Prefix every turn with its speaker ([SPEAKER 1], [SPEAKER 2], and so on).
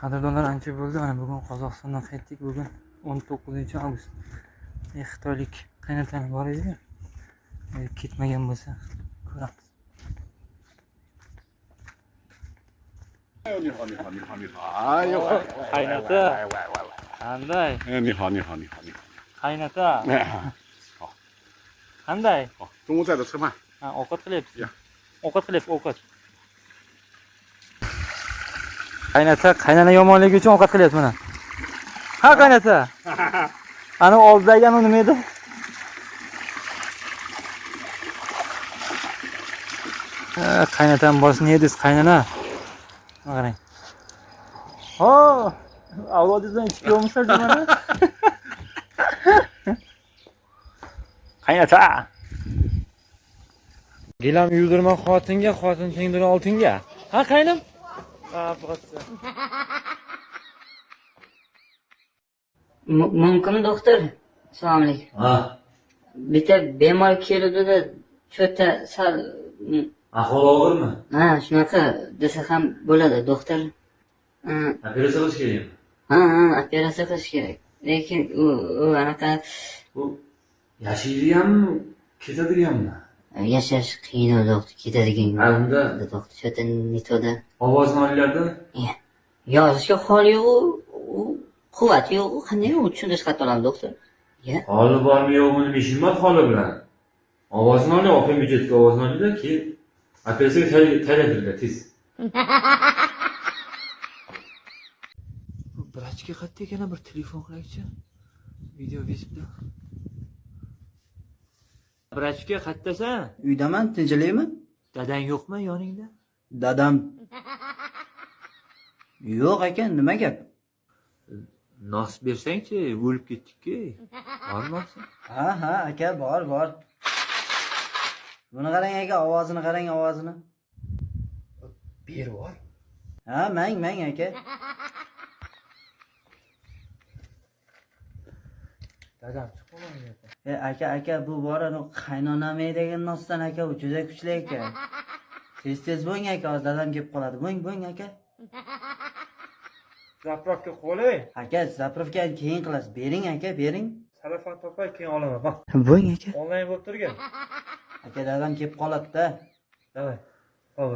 [SPEAKER 1] Qadrdonlar, ancha bo'ldi. Mana bugun Qozog'istondan qaytdik. Bugun 19 avgust. Xitoylik qaynotani bor edi. Ketmagan bo'lsa ko'ramiz.
[SPEAKER 2] 你好，你好，你好，你好！哎呦，
[SPEAKER 1] Qaynota.
[SPEAKER 2] 喂喂喂喂！
[SPEAKER 1] Qanday?
[SPEAKER 2] 哎，你好，你好，你好，你好！
[SPEAKER 1] Qaynota.
[SPEAKER 2] 哎，好，
[SPEAKER 1] Qanday?
[SPEAKER 2] 好，中午在这吃饭。
[SPEAKER 1] Ha, ovqat qilyapsiz.
[SPEAKER 2] Ya.
[SPEAKER 1] Ovqat qilyapsiz, ovqat. Qaynota, qaynona yomonligi uchun ovqat qilyapti mana. Ha, qaynota. Ana oldidagi anavi nima edi? Ha, qaynotam boshini yedingiz, qaynona. Mana qarang. Ho, avlodingizdan ichib ko'rmisizlar mana. Qaynota. Gilam yuvdirma xotinga, xotin tengdir oltinga. Ha, qaynim? Ha, bossa.
[SPEAKER 3] Mumkinmi, doktor? Assalomu alaykum.
[SPEAKER 1] Ha,
[SPEAKER 3] Bitta bemor keluvdida, cho'ta sal
[SPEAKER 1] ahvol og'irmi?
[SPEAKER 3] Ha, shunaqa desa ham bo'ladi, doktor. Ha,
[SPEAKER 1] Operatsiya qilish kerakmi?
[SPEAKER 3] Ha, operatsiya qilish kerak. Lekin u anaqa
[SPEAKER 1] Bu yashaydiganmi, ketadiganmi?
[SPEAKER 3] Yashash qiyin, doktor, ketadigan.
[SPEAKER 1] Ha, unda
[SPEAKER 3] Doktor, cho'ta не то da.
[SPEAKER 1] Ovozini olinglarda.
[SPEAKER 3] Yozishga hol yo'q, u quvvat yo'q, u qanday u tushuntirish qayerdan oladi, doktor? Ya,
[SPEAKER 1] Holi bormi yo'qmi nima ishim bor holi bilan. Ovozini oling, opam byudjetga ovozini olinglar, keyin operatsiyaga tayyorlantiringlar tez. Bu vrachga qayerda ekan, bir telefon qilaychi. Video vizitda. Vrachga qayerdasan?
[SPEAKER 4] Uydaman, tinchlikmi?
[SPEAKER 1] Dadang yo'qmi yoningda?
[SPEAKER 4] Dadam yo'q aka, nima gap?
[SPEAKER 1] Nos bersangchi, o'lib ketdik-ku. Bormi nosi?
[SPEAKER 4] Ha, aka, bor, bor. Buni qarang aka, ovozini qarang, ovozini.
[SPEAKER 1] Berib yubor.
[SPEAKER 4] Ha, mang, mang aka.
[SPEAKER 1] Dadam chiqib qolmayapti.
[SPEAKER 4] E, aka, aka, bu bor anu qaynonam degan nosdan aka, u juda kuchli aka. Tez tez bo'ng aka, hozir dadam kelib qoladi. Bo'ng, bo'ng aka.
[SPEAKER 1] Заправка qo'lay.
[SPEAKER 4] Aka, заправка ni keyin qilasiz. Bering aka, bering.
[SPEAKER 1] Telefon topay, keyin olaman. Ma,
[SPEAKER 4] Bo'ng aka.
[SPEAKER 1] onlayn bo'lib turgan.
[SPEAKER 4] Aka, dadam kelib qoladi-da.
[SPEAKER 1] Давай. Hop.